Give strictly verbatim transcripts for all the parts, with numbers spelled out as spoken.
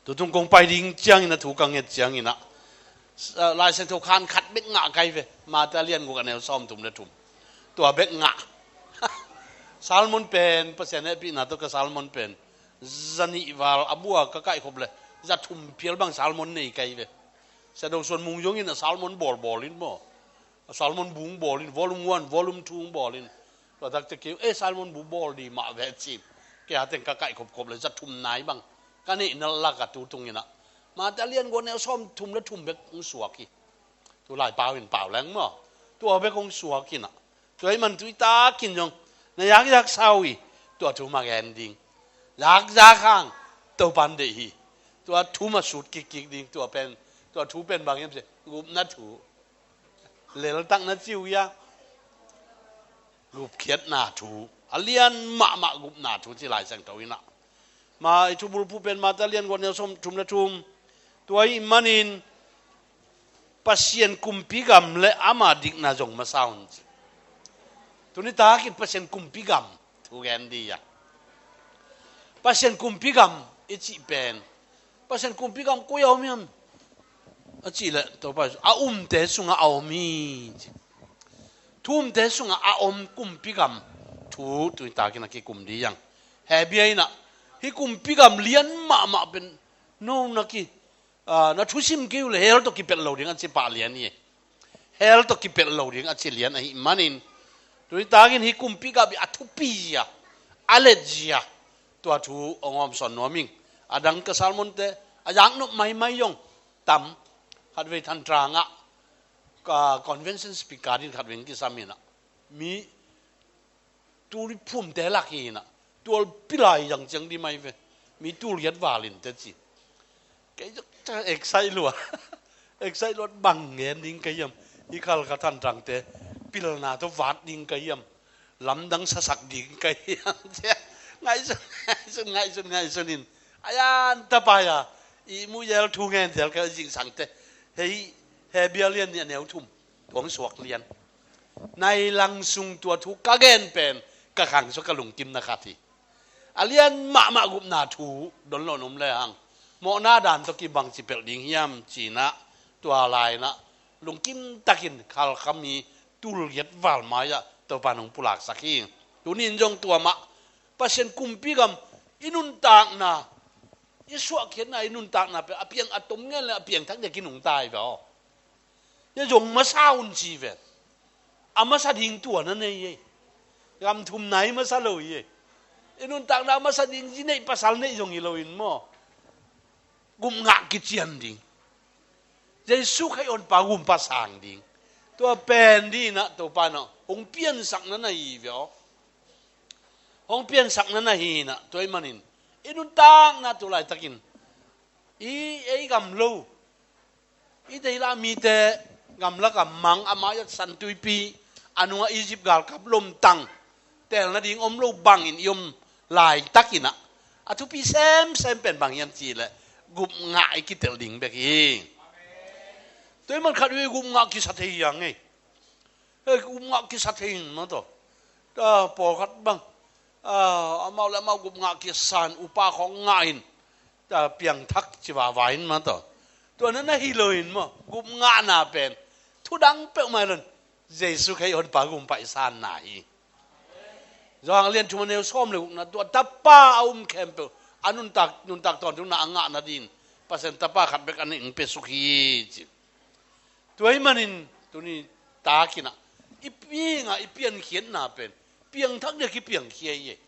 Tutung kong pai ding ciangin a thu ka nget ciangin ah, ah, Lai Siangtho khan khat bek ngah kai ve. Mate a lian guk a neu sawm thum le thum. Tua bek ngah. Salmon pen, Pasian hehpihna tawh ka salmon pen zanih val a bua ka kaihkhop le, za thum phial bang salmon nei kai ve. Sia Do Suan Mung zongin a salmon bawlbawl in maw, a salmon bung bawl in, volume one, volume two bawl in. Tua takte kei, eh, salmon bu bawl di mah ve cin. Kei a teng ka kaihkhopkhop le za thum nai bang ka neihna lak a tutung in ah, Mate a lian guk a neu sawm thum le thum bek hong suak hi. Tu lai pau in pau leng maw, tua bek hong suak in ah, tua ahih man tu i takin zong na yakzak sa uh hi. Tua thu mah gen ding. Yakzak hang Topan deih hi. Tua thu mah sut kikkik ding. Tua pen, tua thu pen bang hiam cih leh gupna thu. Leltakna ci uh hia, gupkhiatna thu. A lian mahmah gupna thu ci Lai Siangtho in ah. Ma i thubulphuh pen Mate a lian guk a neu sawm thum le thum. Tua ahih manin Pasian kumpi gam le ama dikna zong masa un ci. Tuni takin Pasian kumpi gam thu gen di a, Pasian kumpi gam i cih pen, Pasian kumpi gam koi a om hiam a cih leh, Topa a umte sungah a om hi ci. Thu umte sungah a om kumpi gam thu tuni takin a kikum di hang. Hebia in ah, hih kumpi gam lian mahmah pen no na ki, ah, na thusim kei uh leh hell tawh kipelh lo ding a ci pah lian hi. Hell tawh kipelh lo ding a ci lian ahih manin, tuni takin hih kumpi gam i a thupi zia, a let zia, tua thu hong hawmsawn nuam ing. A dang ka salmonte a zaknop maimai zong tam. Khatvei Thantrang ah ka convention speaker dingin khatvei hong kisam in ah, mi tul i phumte lak hi in ah, tul pilai zang ciang di mai ve. Mi tul giat val in teh ci. Kei zong excite lua. Excite lua, bang gen ding ka hiam? Hih Khalkha Thantrangte pilna tawh vat ding ka hiam? Lamdang sasak ding ka hiam? Ngaihsun, ngaihsun, ngaihsun, ngaihsun in. A yan tapai a, i muh zel thu ngen zel ka zingsang teh. Hei, Hebia lian nih a neu thum. Tua hong suak lian. Nai lang sung tua thu ka gen pen ka khang sua ka lungkimna khat hi. A lian mahmah gupna thu don lo num le hang, mawhna dan tawh kibang ci pelh ding hiam ci in ah, tua lai in ah lungkim takin Khalkha mi tul giat val mai-ah Topa in hong pulaksak hi. Tuni in zong tua mah Pasian kumpi gam i nuntakna, i suahkhiatna, i nuntakna pen a piang a tom ngen le a piangthak dek in hong tai ve aw. Hia zong masa un ci ve. A masa ding tua na nei ei. Gam thum nai masa lo hi ei. I nuntakna a masa ding zi neih pasal neih zong hi lo in maw. Gupngah kician ding. Jesu Khrih honpa gumpa sang ding. Tua pen di in ah Topa in ah hong piansak na na hi ve aw. Hong piansak na na hi in ah tua ahih manin i nuntakna tu laitakin i ei gam lo, i deihlah mite gamlak a mang, a mai-ah San Tuipi, a nungah Egypt galkap lomtang, tel nading om lo bangin i om laitakin ah, a thupi semsem pen bang hiam cih leh gupngah i kitel ding bek hi. Tua ahih man khat vei gupngah kisa thei hi hang ei. Hei, gupngah kisa thei in mah tawh. Ta pawlkhat bang, ah, amau le amau gupngah kisa in, upa khawng ngah in, ta piangthak ci vava in mah tawh. Tua na na hi lo in maw, gupngahna pen thudang peuhmah hi lo in, Jesu Khrih honpa gumpa i sanna hi. Johan a lian thum a neu sawm le gukna, tua Tapa a um khempeuh a nuntak, nuntak tawntungna a ngah nadingin Pasian Tapa khat bek a neih hong piasuk hi ci. Tua ahih manin tuni takin ah i piang a, i piankhiatna pen piangthak dek i piangkhia hi ei.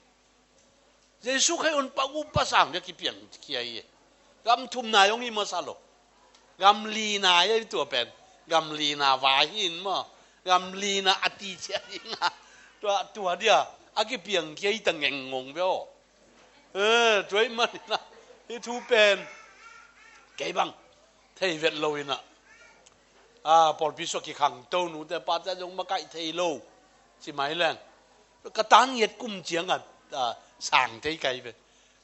Jesu Khrih honpa gumpa sang dek i piangkhia hi ei. Gam thum nai hong hi masa lo. Gam li nai ei tua pen. Gam li na vai hi in maw. Gam li na a ti cia hi nga. Tua, tua dia a kipiangkhia hi ta ngengngong ve aw. Eh, tua ahih manin ah hih thu pen kei bang thei vet lo in ah, ah, pawlpi sua kikhangto nute pate zong makaih thei lo ci mai leng, ka tan ngiat kum ciang ah, ah, sang thei kai ve.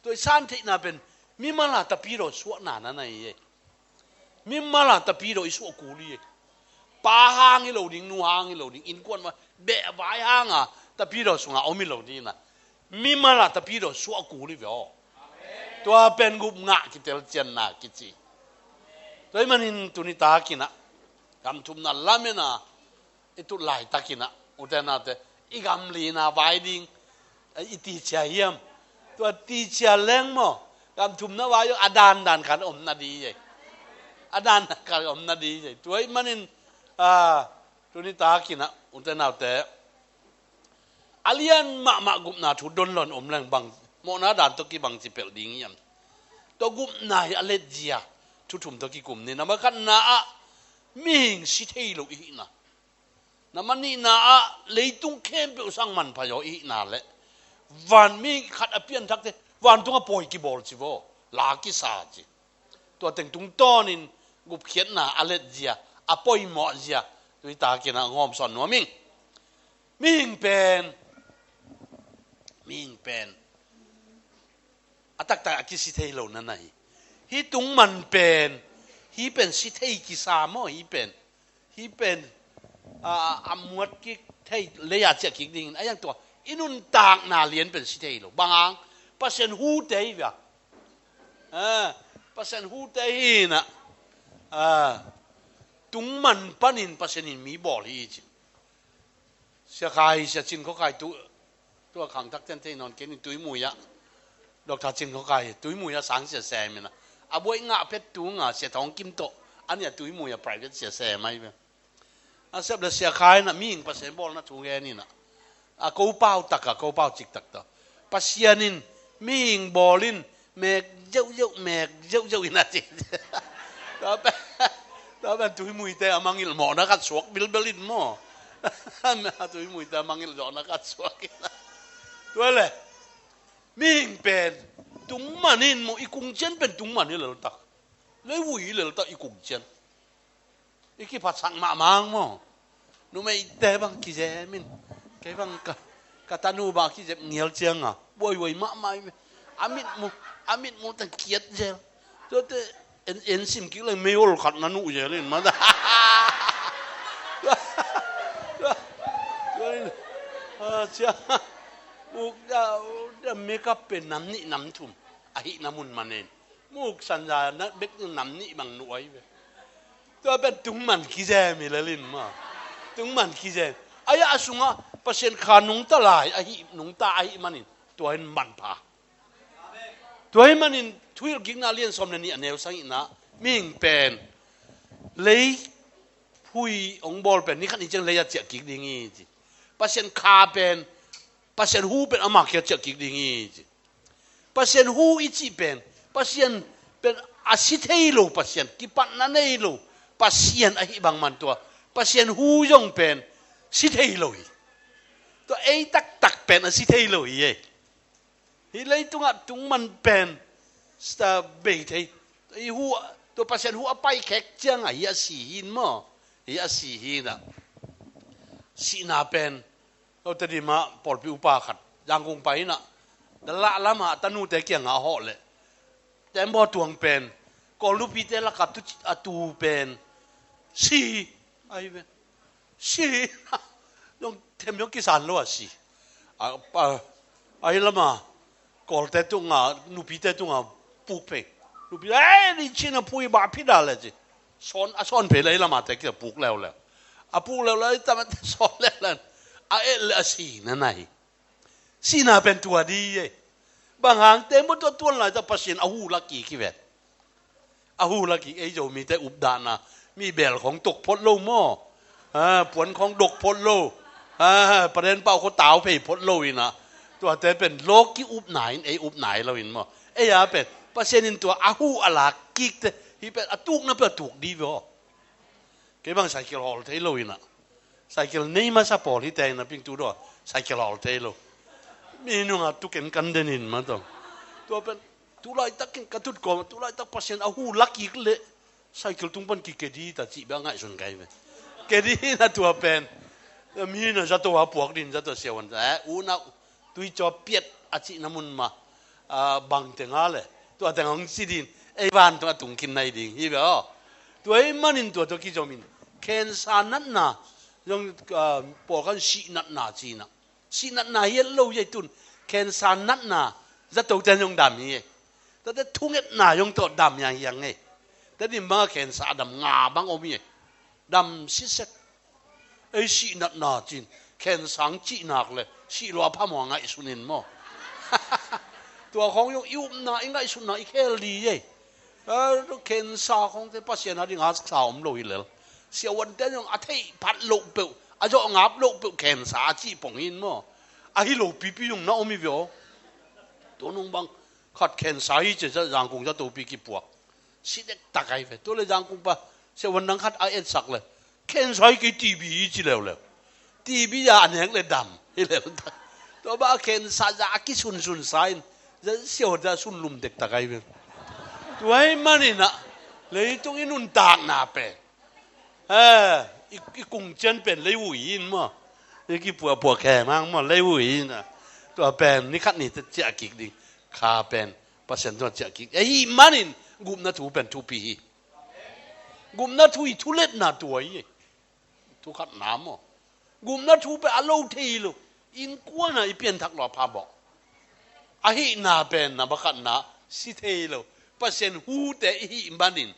Tua i san theihna pen mimal a tapidaw suahna na na hi ei. Mimal a tapidaw i suah kul hi ei. Pa hang hi lo ding, nu hang hi lo ding, innkuan vai, beh vai hanga tapidaw sunga om hi lo ding ina, mimal a tapidaw suah kul hi ve aw. Tua pen gup ngah kitelcianna kici. Tua ahih manin tuni takinah gamthumna lamena i tut laitakinah, ute naute, i gam lina vai ding i ticia hiam? Tua ticia leng maw, gamthumna vai a dandan khat omna di ei. A dandan khat omna di ei. Tua ahih manin tuni takinah, ute naute, a lian mahmah gupna thu donlon om leng bang, mawhna dan tawh kibang ci pelh ding hiam? Tua gupna hi a letzia thu thum tawh kikum ni. Nambat khatna ah mihing si thei lo i hihna. Nambat nihna ah leitung khempeuh sang manpha zaw i hihna le van mihing khat a pianthakte vantung a pawi kibawl ci vaw, la kisa ci. Tua teng tungtawnin gupkhiatna a letzia, a poimawhzia tuni takinah hong hawmsawn nuam ing. Mihing pen, mihing pen a taktak a kisi thei lo na na hi. Hih tungman pen, hih pen si thei kisa maw, hih pen, hih pen a, a muat kik thei, lei a ciah kik dingin a hiang tua i nuntakna lian pen si thei lo. Bang hang? Pasian hute hi via. Pasian hute hi inah, tungman panin Pasian in mi bawl hi ci. Sia Khai, Sia Cin Khua Khai tu, tua khangthak ten thei nawn kei ning, Tuimui ah, Doctor Cin Khua Khai Tuimui ah sang sia sem inah, a buai ngah phet tunga Sia Thawng Kim tawh a nia Tuimui ah private sia sem ahi ve. A sep le Sia Khai inah mihing Pasian bawlna thu gen inah, a ko pau taka, ko pau cik tak tawh Pasian in mihing bawlin mek zeuhzeuh, mek zeuhzeuh inah ci. Tua pen, tua pen Tuimuite a mangilh mawhna khat suak bilbel in maw. Tuimuite a mangilh zawhna khat suak inah. Tua le mihing pen tungman in maw, i kungcian pen tungman hi leltak. Leivui hi leltak i kungcian. I kiphatsak mahmah maw. Numeite bang kizem in. Kei bang ka, ka tanu bang kizem ngial cianga buaihuai mahmah hi ve. A mitmu, a mitmu tang kiat zel. Tuate en, en sim kik leng mei hol khat na nuh zel in mata. Tua in, a, cia. Muk da, da makeup pen nam nih nam thum ahihna mun manin muk sanza na bek nam nih bang nuh ahi ve. Tua pen tungman kizem hi lelin maw. Tungman kizem. Ahi a sungah Pasian kha nungta lai ahi, nungta ahih manin tua in manpha. Tua ahih manin Thuhilhkikna lian sawm le nih a neu sagihna, mihing pen lei phui hong bawl pen ni khat ni ciang lei a ciah kik ding hi ci. Pasian kha pen, Pasian hu pen ama kia ciah kik ding hi ci. Pasian hu i cih pen, Pasian pen a si thei lo Pasian, kipatna nei lo Pasian ahih bang man tua Pasian hu zong pen si thei lo hi. Tua ei taktak pen a si thei lo hi ei. Hih leitungah tungman pen sta bei thei. Hih hu, tua Pasian hu a paikhek ciangah hih a si hi in maw. Hih a si hi inah. Sihna pen Lote dimah pawlpi upa khat Yangon pai inah, dalah lamah a tanute kiangah a hawh leh tembaw tuang pen Kawl nupite lakah tu, a tu pen si ahi ve. Si. Zong them zong kisan lo a si. A, a, ahi lama Kawlte tunga, nupite tunga puk phei. Nupi, "Ei, ni cina pui ba phi da le," ci. Sawn, a sawn phei le, ei lamate kia puk leuleu. A puk leuleu, ei tamate sawn leuleu. A et le a si na nai. Sina pen tua di ei. Bang hang te mo tua tuan lai ta Pasian a hu la ki ki vet. A hu la kik ei Zomite updahna, mi bel khong tok phot lo maw? Ha, puan khong dok phot lo. Ha, paren pau kho tau phei phot lo ina. Tuate pen lawk ki upna in ei upna ei lo in maw? Ei a pen Pasian in tua a hu a lak kikte hi pen a tukna pen a tuk di vaw. Kei bang cycle hawl thei lo ina. Cycle nei masa pawl hi teng na ping tu daw cycle hawl thei lo. Mi nunga tuken kan den in ma tong. Tua pen tulaitak in ka tut kawm, tulaitak Pasian a hu la kik le cycle tung pan ki kedi ta cih bia ngaihsun kai ve. Kedi na tua pen mi na zato a puak din zato siawan ta, eh, u na tui caw piat a cih na mun ma, a, bang teng a le tua teng hong si din, ei vantung a tung kin nai ding hi ve aw. Tua ei manin tua tua kizomin Cancer natna zong, ah, pawlkhat in sih natna ci-in ah. Sih natna hi het lo hi ei, tun cancer natna zato ten zong dam hi ei. Tate thungetna zong tawh dam hianghiang ei. Tate in bang a cancer a dam nga bang om hi ei. Dam sisek. Ei sih natna ci-in cancer hong cih nak leh sih lua phamawh a ngaihsun in maw. Tua khawng zong i upna, i ngaihsutna i khel ding hi ei. Ah, cancer khawngte Pasian a ding haksa om lo hi lel. Siavuante zong a theih phat loh peuh, a zawh ngap loh peuh cancer a cih pong hi in maw. Ahi lo pipi zong na om hi ve aw. Tua nung bang khat cancer hi ci ciang Zangkong zato pi kipuak. Si dektak ahi ve. Tua leh Zangkong pa siavuan dang khat a etsak leh cancer hi kei, TB hi ci leuleu. TB a nek leh dam hi lel. Tua bang cancer zah a kisunsun sa in, zah siavuan zah sunlum dektak ahi ve. Tua ahih manin ah leitung i nuntakna pen, eh, i, i kungcian pen leivui in maw. I kipuahpuah khem hang maw, leivui in ah. Tua pen ni khat ni teh ciah kik ding. Kha pen Pasian tungah ciah kik. Ahih manin gupna thu pen thupi hi. Gupna thu i thuletna tua hi. Thu khatna maw. Gupna thu pen a lo thei lo. Innkuan ah i pianthak lua phamawh. Ahihna pen na ba khatna si thei lo. Pasian hute i hih manin.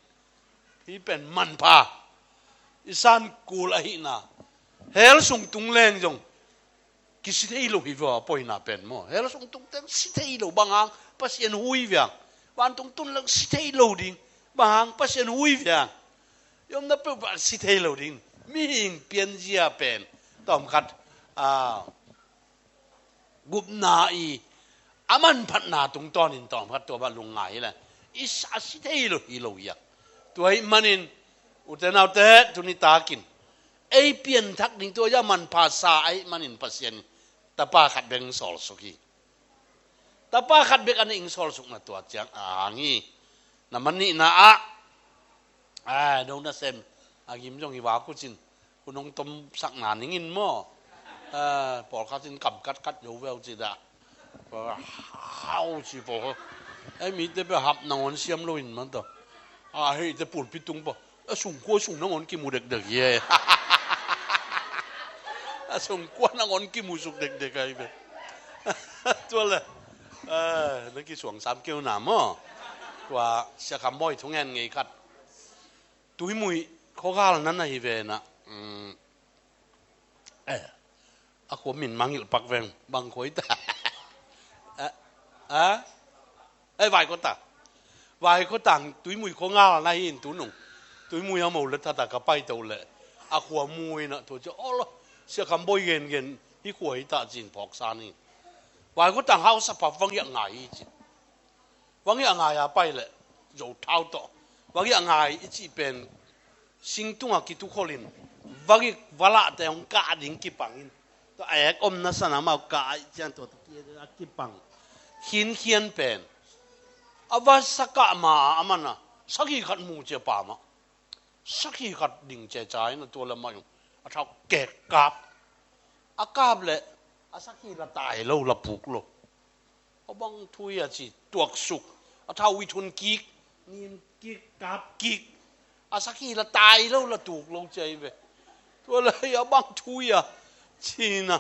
Hih pen manpha. I san kul ahihna. Hell sung tung leng zong kisi thei lo hi ve a poina pen maw. Hell sung tung teng si thei lo, bang hang Pasian hu hi ve hang. Vantung tun leng si thei lo ding, bang hang Pasian hu hi ve hang. I omna peuhpeuh si thei lo ding. Mihing pianzia pen tawmkhat, ah, gupna i a manphatna tungtawnin tawmkhat tua bang lungngai hi leh i sa, a si thei lo hi lo hi a. Tua ahih manin ute naute, tuni takin ei pianthak ding tua a manpha sa ahih manin Pasian in tapa khat bek hong sawlsuk hi. Tapa khat bek a neih hong sawlsukna tua ciang a hang hi. Na manihna ah, ah, no nasem a gim zong hi vak uh cin, hun hong tomsakna ning in maw. Ah, pawlkhat in kam katkat zo ve uh ci dah. Hau ci pawlkhat. Ei mite bia hap nangawn siam lo in man tawh. A hei te pulpit tung pawh a sungkua sung nangawn kimu dekdek hi ei. A sungkua nangawn kimusuk dekdek ahi ve. Tua leh, eh, na kisuang sam keu na maw. Tua Sia Kham Bawi thungen ngei khat. Tuimui khuagal na na hi ve na. Mm. Eh, a khua min mangilh pak veng, bang khua hi ta. Eh, eh? Ei, Vaikotang. Vaikotang Tuimui khuangal na hi in tu nung. Tuimui a mo le thata ka pai to le. A khua mu in a tua ci, aw lo, Sia Kham Bawi gengen hi khua hi ta cin phawk sa ni. Vaikotang hausa pa vang hiah ngai hi cin. Vang hiah ngai a pai le, zo thau tawh. Vang hiah ngai i cih pen singtungah kitukholh in, vagik valahte hong kah ding kipang in. Tua a ek omna sana mau kah a ih ciang tua a kipang. Khinkhian pen. A va sa kah ma a, a man a sakhi khat mu cia pa mah. Sakhi khat ding cia ca in a tua le mah a thau kek kap. A kap le a sakhi la tai lo, la puk lo. A bang thu hi a ci, tuaksuk. A thau i thun kik, nin kik, kap kik. A sakhi la tai lo, la tuk lo cia hi ve. Tua le a bang thu hi a ci na.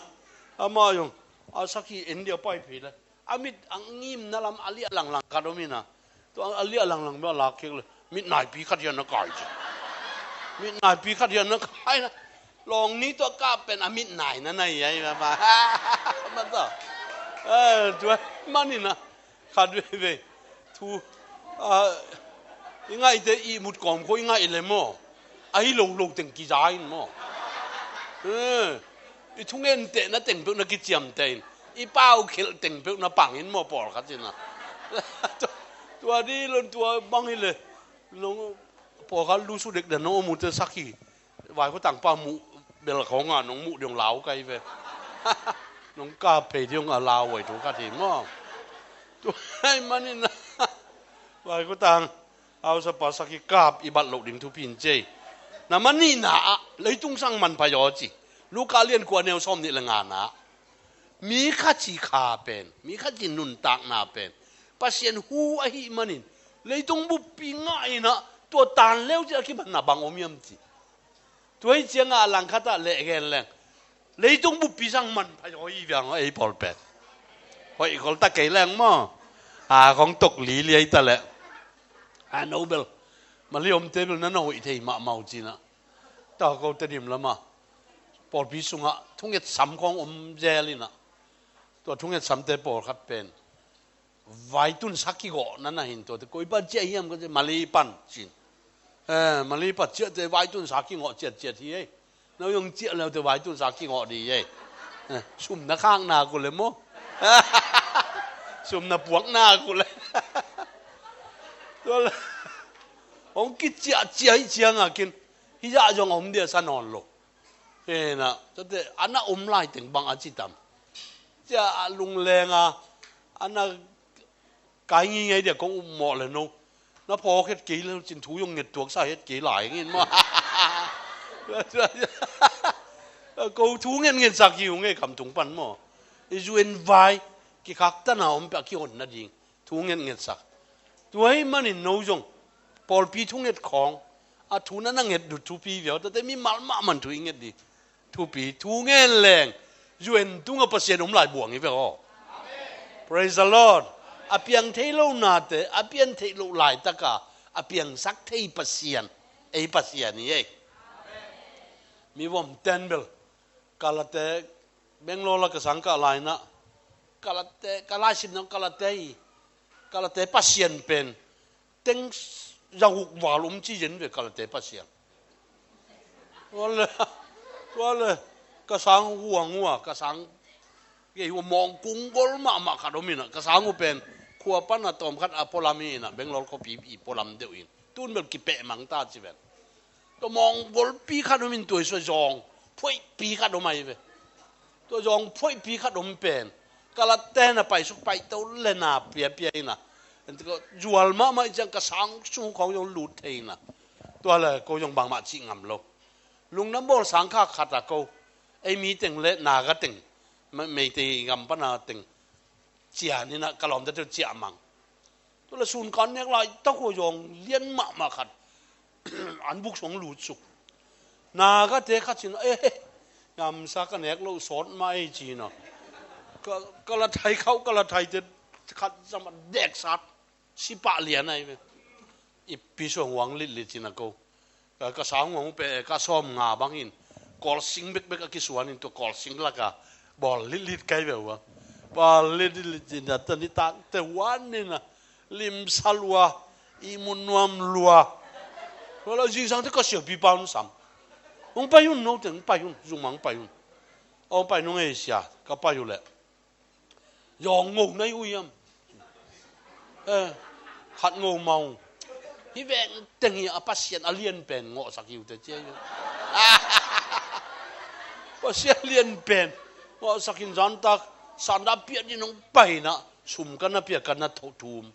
Amah zong a sakhi en dia pai phei le. A mit a ngimna lam a liah langlang khat om hi na. Tua a liah langlang bia lak kik le. Mit naipi khat hian na kai ci. Mit naipi khat hian na kai na. Lawng ni tua kap pen a mit nai na na hi ai ma ma. Ma ta. Eh, tua man hi na. Khat veve. Thu. Ah, i ngaihte i mut kawm khua i ngaih le maw. Ahi lo lo teng kiza in maw. Eh, i thungen tehna teng peuh na kiciamteh in. I pau khelh teng peuh na pang in maw pawlkhat in a. Tua, tua di lon tua bang hi le. Nong pawlkhat lusu dekdek nong om uh te sakhi. Vaikotang pa muh bel khawng a nong muh diong lau kai ve. Nong kap phei diong a lau ai thu khat hi maw. Tua ahih manin Vaikotang hausa pa sakhi kap i bat loh ding thupi in cei. Na manihna ah leitung sang manpha yaw ci. Luka lian kua neu sawm nih le nga na. Mi khat ci kha pen, mi khat ci nuntakna pen Pasian hu ahih manin leitung buppi ngah in a tua tan leu ci a kibatna bang om hiam ci. Tua hi ciangah a langkhatah leh gen leng, leitung buppi sang manpha zaw hi viang aw ei pawl pen. Hoih khol ta kei leng maw. A kong tok liliai ta leh, a no bel, Mali omte bel na na hoih thei mahmah uh cinah, ta ko Tedim lamah pawlpi sungah thunget sam khawng om zel inah, tua thunget samte pawlkhat pen vaitun sa kigawh na na hin tuate, koi pan ciah hiam ka ci, Mali pan cin. Eh, Mali pan ciahte vaitun sa kingawh ciatciat hi ei. No zong ciah leute vaitun sa kingawh di ei. Eh, sum na khak nak uh le maw. Sum na puak nak uh le. Tua le, hong kiciahciah hi ciangah kin, hih zah zong a om dia sa nawn lo. Hena, tate, a na om lai teng bang a ci tam. Cia a lunglenga, a na kai ngingei dia kong upmawh le no. Na phawk het kei le cin thu zong nget tuaksa het kei lai ngin maw. Ko thu ngetngetsak hi ung ei kamtung pan maw. I zu en vai, kikhak tana om pia kihon nading. Thu ngetngetsak. Tua hi manin no zong pawlpi thunget khawng, a thu na na nget dut thupi viau, tate mimal mahmah thu i nget di. Thupi, thu ngen leng, zu en tungah Pasian om lai buang hi ve aw. Praise the Lord. A piang thei lo nate, a pian theih loh laitaka a piangsak thei Pasian, ei Pasian hi ei. Mi vom ten bel, Kalate, Bangalore la ka sang kah lai inah, Kalate, ka laisim nang Kalate hi. Kalate Pasian pen teng zaguk val um ci zen ve Kalate Pasian. Tua le, tua le, ka sang huang uh a, ka sang gei uh a mawngkung gol mahmah khat om inah, ka sang uh pen khua pan a tawmkhat a pualam hi inah, Bangalore khuapi i pualam deuh in. Tun bel kipehmang ta ci ven. Tua mawngolpi khat om in tua i sua zawng phuaihpi khat om ahi ve. Tua zawng phuaihpi khat om pen Kalate na paisuk paito le na piapia inah, zual mahmah i ciang ka sang sung khawng zong lut thei inah. Tua le ko zong bangmah cih ngam lo. Lungdam bawl sang kha khat a ko, ei mi teng le Naga teng, Me-, Meitei gam pana teng cian inah ka lawmte teu ciah mang. Tua le sunkan nek laitak uh a zawng lian mahmah khat an buk sung lutsuk. Nagate khat cin, eh, ngamsa ka nek loh sawt mah ei cina. Ka, ka la thai khauh, ka la thaite khat zama deksat sipah lian ahi ve. Ipi suang huang litlit cina ko. Ka, ka sang huang uh pe, ka sawm nga bangin kawlsing bekbek a kisuan in tua kawlsing laka bawl litlit kai ve uh a. Bawl litlit cina ta nitak te huan nina limsa lua, ihmu nuam lua. Wala zingsang te ka siapipa hun sam. Hong pai hun no teng, hong pai hun, zungmang hong pai hun. Hong pai nung ei sia, ka pai uh leh. Zawng ngo na hi uh hiam? Eh, khat ngo mau. Hih veng teng hi a Pasian a lian pen ngawhsak hi uh te cia hi uh. Pasian lian pen ngawhsak in zantak sanda piat in hong pai inah sum ka na pia ka na tho thum.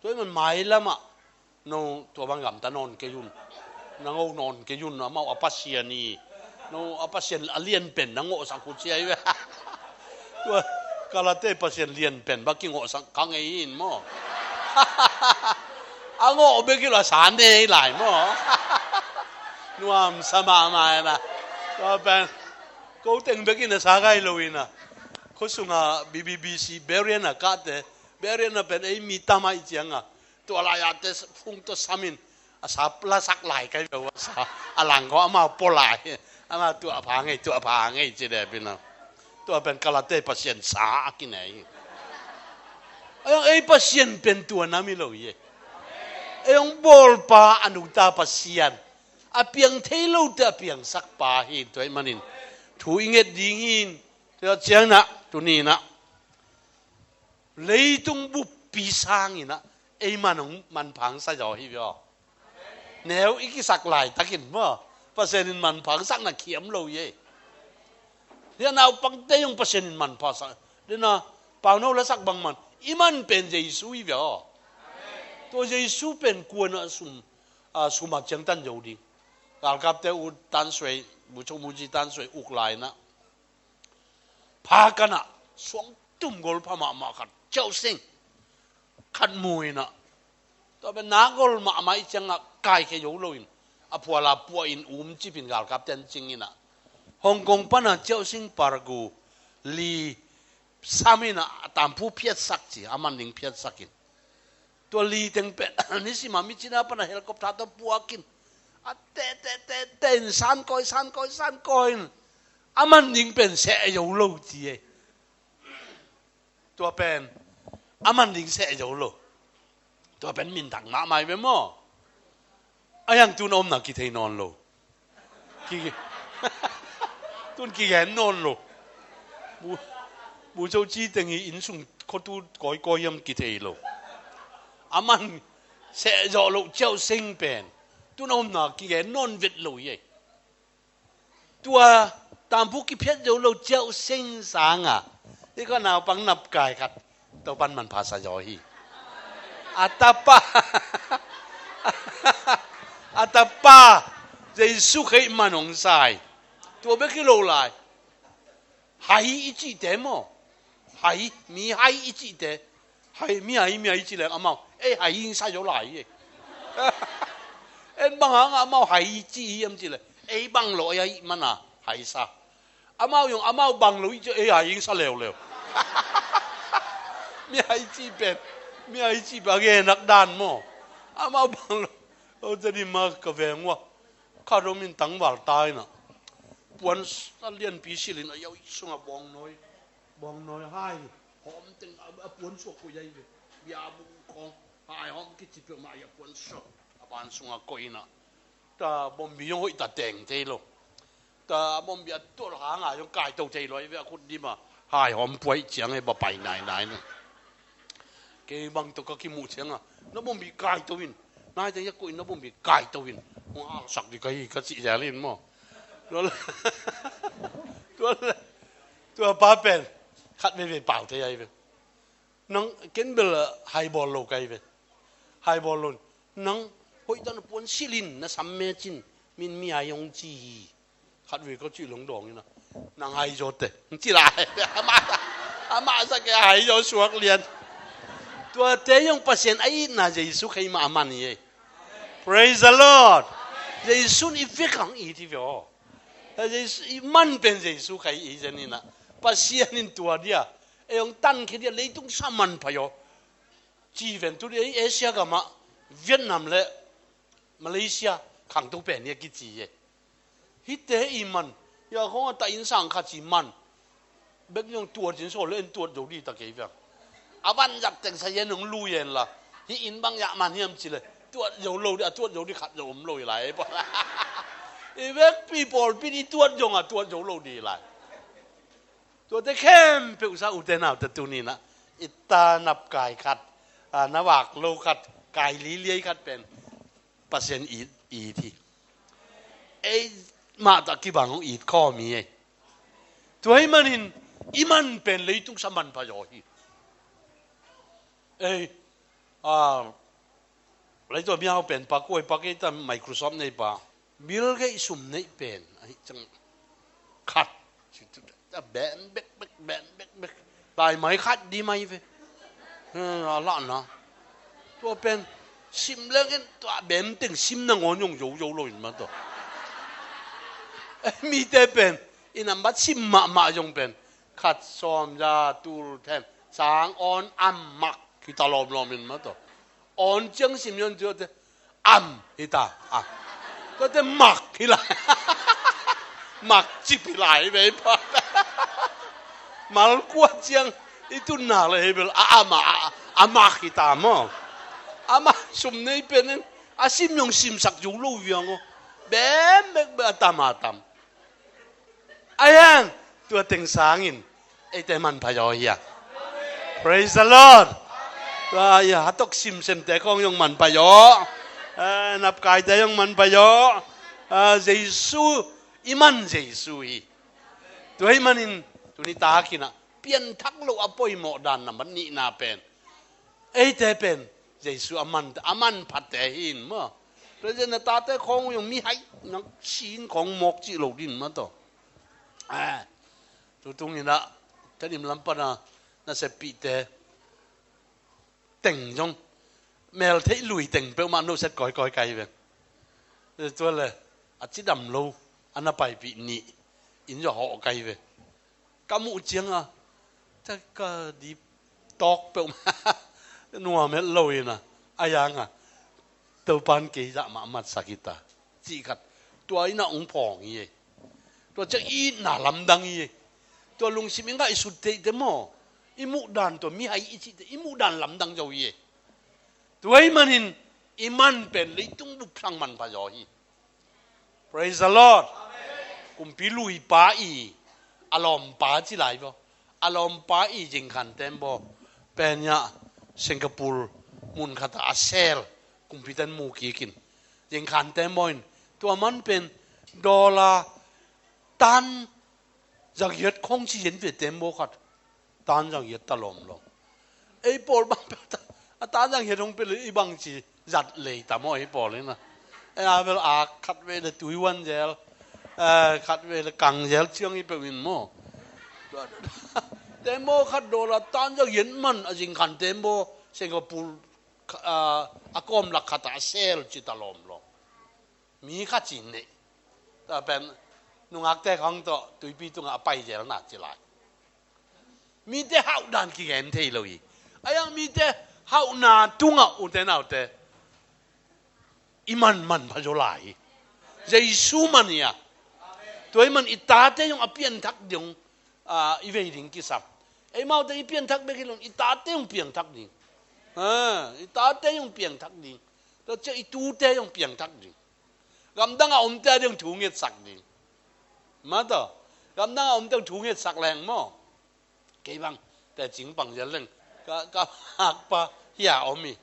Tua hi man mailamah no tua bang gamta nawn kei un. Na ngo nawn kei un, amau a Pasian hi. No a Pasian a lian pen na ngawhsak uh cia hi ve. Tua Kalate Pasian lian pen bang kingawhsak ka ngei in maw. A ngawh bek hi lo a sa nei lai maw. Nuamsa mahmah hi na. Tua pen ko teng bek in a sa gai lo hi na. Khua sunga B B B C Berian a kahte, Berian a pen ei mi tamai cianga tua lai-a te phung tawh samin a sa lasak lai kai ve uh a sa a langkhaw amau pua lai. Amau tuah pha ngei, tuah pha ngei ci depina. Tua pen Kalate Pasian sa a kinei hi. Ayang ei Pasian pen tua nam hi lo hi. Ei hong bawlpa a nungta Pasian a piang thei lote a piangsak pa hi. Tua hi manin thu i nget ding hin. Tua ciangna tunina leitung buppi sangina ei man hong manphang sa zaw hi ve aw. Neu i kisak laitakin maw Pasian in manphang sakna khiam lo hi ei. Hia naupangte zong Pasian in manpha sak dena pauno lasak bangman i man pen Jesu hi ve aw. Tua Jesu pen kuana sum, a, suma ciangtan zo ding. Galkapte u tansuai, buchok muji tansuai uk laina pha kanah suang tum gol pha mahmah khat ciau sing khat mu inah. Tua pen na gol mahmah i ciangah kaikhia zo loin a phuala puah in um cipin galkap ten cing in ah, Hong Kong pana Ciauh Sing Pargu li sam in ah, a tamphu phiatsak ci, a man ding phiatsak in. Tua li teng pen nisim a mi cina pana helicopter tawh puak in, a te te te te in san kawi, san kawi, san kawi in, a man ding pen seh zo lo ci ei. Tua pen a man ding seh zo lo. Tua pen minthang mahmah hi ve maw? A hiang tun a omna kithei nawn lo. Ki tun kigen nawn lo. Bu bu zo ci teng hi, inn sung khuatu kawikawi hiam kithei lo. A man seh zawh loh Ciauh Sing pen tun a omna kigen nawn vet lo hi ei. Tua tamphu kiphiat zo lo Ciauh Sing sanga, hi kha naupang napkai khat Topan manpha sa zaw hi. A tapa a tapa Jesu Khrih man hong sa hi. Tua bek hi lo lai. Hai i cihte maw? Hai, mi hai i cihte. Hai, mi hai, mi hai ci leng amau, ei hai hing sa zo lai ei. En bang hang amau hai ci hiam ci leng, ei bang lo ei hai mana hai sa. Amau zong amau bang lo i ci, ei hai hing sa leuleu. Mi hai ci pen, mi hai ci pen a genak dan maw? Amau bang lo. O, jadi ma ka veng ua, ka romin tangval ta in ah, puan a lianpi silin a yau i sungah bawngnawi, bawngnawi hai hawm teng a, a puan suak koi ai ve. Bia bung kong hai hawm kici peuhmah a puan suak a ban sungah koi in ah, ta bombi zong hoih ta teng thei lo. Ta bombi a tual hanga zong kaito thei lo ai ve, a khut dima hai hawm puai ciang e, ba pai nainai na. Kei bang tawh ka kimuh cianga, na bombi kaito in, nai teng ya koih in, na bombi kaito in, hong haksak di ka hi ka cih zel in maw? Tua le, tua le, tua pa pen khat veve pau thei ai ve. Nang ken bel haibawl lo kai ve. Haibawl lo. Nang hoih tan puan silin na sam mecin, min mi ai hong ci hi. Khat ve ka cih leng dawng in ah, nang hai zaw te, ci lai. Amah, amah sa kei hai zaw suak lian. Tuate zong Pasian a itna Jesu Khrih mah a man hi ei. Praise the Lord. Jesu in i vek ang it hi ve aw. Jesu i man pen Jesu Khrih i zen in ah, Pasian in tua dia ei hong tankhia dia leitung sa manpha zaw. Ci ven tu dia ei Asia gamah Vietnam le Malaysia khangto pen hi a kici e. Hihte i man, ya khong a ta inn sang khat ci man. Bek zong tuat in sawl le en tuat zo di ta kei viang. A van zak teng sa yen hong lui en la. Hih inn bang yah man hiam ci le, tuat zo lo di, a tuat zo di khat zo om lo hi lai. I vekpi pawlpi di tuat zong a tuat zo lo di lai. Tuate khempeuh sa ute naute tuni in ah, i ta napkai khat, a, na vak lo khat, kai liliai khat pen Pasian it, it hi. Ei mah tawh kibang hong it khawm hi ei. Tua hih manin i man pen leitung sa manpha zaw hi. Ei, a, leitung a miau pen pa kuai pa kei ta Microsoft nei pa. Bill Gates sum neih pen ahi cang khat. A ben bekbek, ben bekbek. Lai mai khat di mai ve. A lahna. Tua pen sim leng in tua ben teng sim nangawn zong zo zo lo in mah tawh. Mite pen i nambat sim mahmah zong pen khat, sawm, za, tul, them, sang, awn, am, mak hi ta lawmlawm in mah tawh. Awn ciang sim zong tuate am hi ta, am. Tuate mak hi lai. Mak cip hi lai ve pa. Mal kuat ciang i tunna le hi bel a am a, a, a mak hi ta maw? Amah sum nei pen in a sim zong simsak zo lo viang aw. Bem bek bek a tam a tam. Ahi hang tua teng sangin eite manpha zaw hi a. Praise the Lord. Tua hi a, hatok simsemte khawng zong manpha zaw. Eh, napkaite zong manpha zaw. Ah, Jesu, i man Jesu hi. Tua hih manin tuni takin ah pianthak lo a poimawh dan nambat nihna pen eite pen Jesu a man, a manphate hi in maw? President na tate khawng uh zong mi hai nak sin khawng mawk cih lo din mah tawh. Eh, tutung in ah Tedim lam pana naseppihte teng zong meltheih lui teng peuhmah nuhset kawikawi kai ve. Tua le a cidam lo a na paipih nih in zong hawh kai ve. Ka muh cianga ta ka dip tawk peuh nuam het lo ina a yanga Topan kei zah mah matsak hi ta cih khat tua ina ong phawng hi e. Tua ciang i itna lamdang hi e. Tua lungsim i ngah i sut theihte maw, i muhdan tua mihai i cihte i muhdan lamdang zo hi e. Tua ahih manin i man pen leitung bup sang manpha zaw hi. Praise the Lord. Kumpi luipa i a lawmpa ci lai baw, a lawmpa i Zingkhan Tembaw pen ya Singapore mun khat a sel kumpi ten mu kikin Zingkhan Tembaw in tua man pen dollar tan zagiat khong ci yen ve Tembaw khat. Tan zagiat ta lawmlawm. Ei pawl bang peuh ta a tan zagiat hong peuh le i bang ci zat lei ta maw ei pawl ina. Ei a bel a khat ve le tuiwan zel, eh, khat ve le kang zel ciang i peuh in maw. Tembaw khat dollar tan zagiat man a Zingkhan Tembaw Singapore, ah, a kawm lak khat a sel ci ta lawmlawm. Mi khat ci neih ta pen nungakte khong tawh tuipi tungah a pai zel na ci lai. Mite hauhdan kigen thei lo hi. A yang mite hauhna tungah ute naute i man manpha zaw lai hi. Jesu man hi a. Tua i man i tate zong a pianthak ding, ah, i vei ding kisam. Eimaute i pianthak bek hi lo in i tate zong piangthak ding. Ah, i tate zong piangthak ding. Tua ciang i tute zong piangthak ding. Gamdang a omte a ding thu ngetsak ding. Mataw, gamdang a omte thu ngetsak leng maw. Kei bang te cing pang zel leng ka, ka hakpa hia om hi.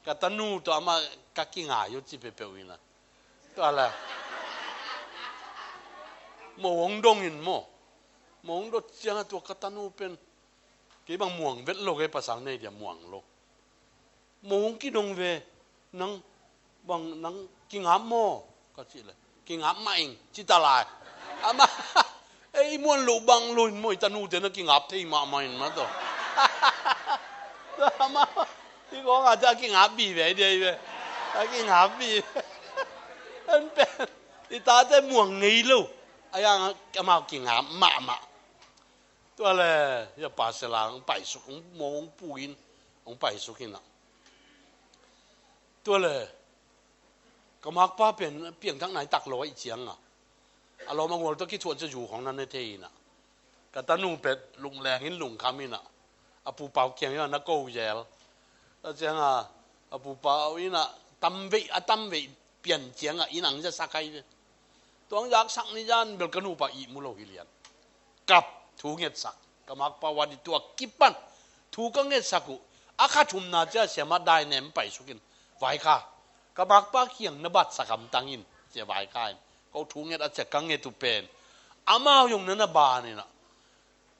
Ka tanu tawh amah ka kingai uh ci peuhpeuh ina. Tua la mo hong dong in maw. Mo hong dot cianga tua ka tanu pen kei bang muang vet lo, kei pasal nei dia muang lo. Mo hong kidong ve, nang bang nang kingap maw? Ka cih le kingap mah ing ci ta lai. Amah ei muan loh bang lo in maw, i tanute na kingap thei mahmah in mataw. Amah i kawng a ta kingap bi ve dia i ve. A kingap bi. En pen i tate muang ngei lo. A yang amah kingap mahmah. Tua le ya pa sela hong paisuk, hong mo hong puin hong paisuk ina. Tua le ka makpa pen piangthak nai tak lo a i cianga a lawm a gual tawh kithuah cia zu khong na ne thei ina. Ka tanu pet lungleng in lungkham ina a pupau kiang ina na ko zel. A cianga a pupau ina tamveih a tamveih pian cianga in ang za sak ai ve. Tuang zak sak ni zan bel ka nupa ihmu lo hi lian. Kap thu ngetsak ka makpa wadi tua kipan thu ka ngetsak uh. A kha thumna cia siama dai nem paisukin vaikha ka makpa kiang na bat sakam tangin cia vaikha in ko thu nget a cia ka nget uh pen amau yong na na ban ina